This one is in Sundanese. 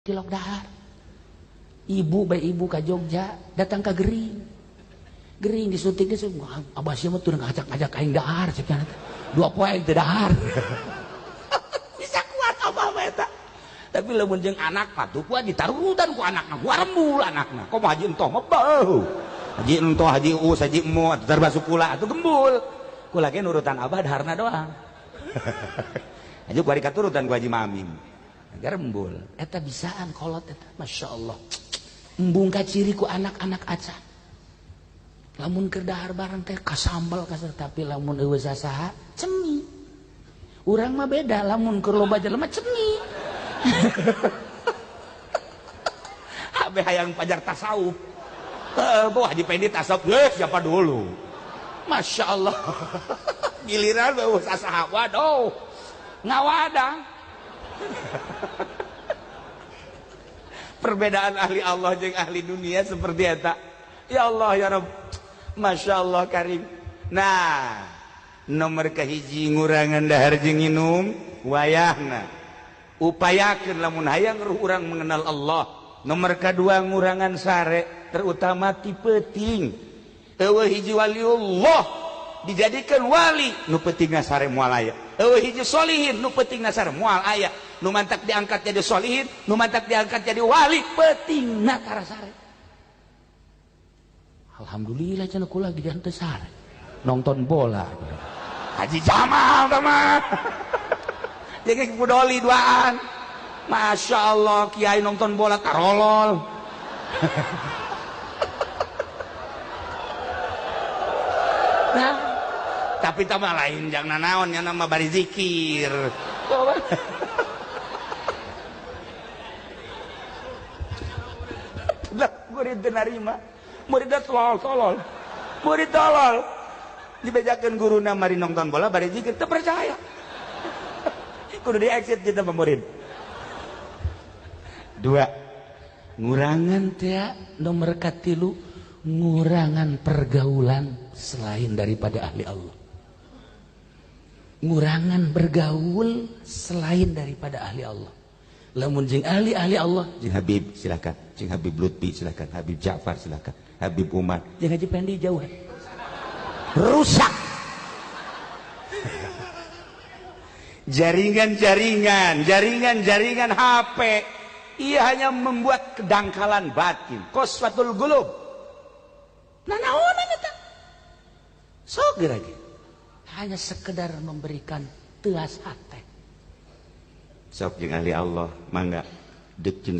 Tilok dahar. Ibu bae ibu ka Jogja datang ka Gering. Gering disuntik disuntik. Abah sia mah teu ngajak-ngajak aing dahar cenah. Dua poe aing teu dahar. Bisa kuat abah mah eta. Tapi lamun jeung anak mah tuh kuat ditarutan ku anakna, gua rembul anakna. Komo haji entoh mah beuh. Haji entoh, haji us, haji emo, termasuk kula atuh gembul. Kula ge nurutan abah daharna doang. Haji kuari katurutan ku Haji Mamim. Garembul eta bisaan kolot eta Masya Allah. Embung kaciri ku anak-anak acan. Lamun keur dahar bareng teh kasambel kasar, tapi lamun eueuh sasaha cemi. Urang mah beda, lamun keur loba jelema cemi. Habe hayang pajar tasawuf. Heuh, bawa Haji Pendi tasawuf, siapa dulu? Masya Allah. Giliran eueuh sasaha, waduh. Ngawadang. Perbedaan ahli Allah jeung ahli dunia seperti eta. Ya Allah ya Rabb. Masya Allah karim. Nah, nomor kahiji ngurangan dahar jeung nginum wayahna. Upayakeun lamun hayang ruh urang mengenal Allah. Nomor kadua ngurangan sare, terutama ti peuting. Eueuh hiji waliullah dijadikan wali nu peutingna sare moal aya. Eueuh hiji solihin nu peutingna sare moal aya. Nu mantak diangkat jadi solihin, nu mantak diangkat jadi wali, peutingna tara sare. Alhamdulillah cenah kula ge teu sare. Nonton bola. Haji Jamal tah mah. Jeung pudoli duaan. Masya Allah kiai nonton bola tarolol. Nah, tapi tambah lain jangan naon nya nama bari zikir. Lah murid teu narima. Murid tolol tolol. Murid tolol. Dibejakeun guruna mari nonton bola bari zikir teu percaya. Kudu di exit kita mah murid. Dua, ngurangan teh nomor katilu, ngurangan pergaulan selain daripada ahli Allah. Ngurangan bergaul selain daripada ahli Allah. Lamun jeung ahli-ahli Allah, jeung Habib silakan, jeung Habib Lutfi silakan, Habib Ja'far silakan, Habib Umar, jeung Haji Pendi jauh. Rusak. Jaringan-jaringan, jaringan-jaringan HP, ia hanya membuat kedangkalan batin, qaswatul qulub. Nah, naonan eta? Sok lagi. Hanya sekedar memberikan teas hate. Sok jeung ahli Allah, mangga deuk jeung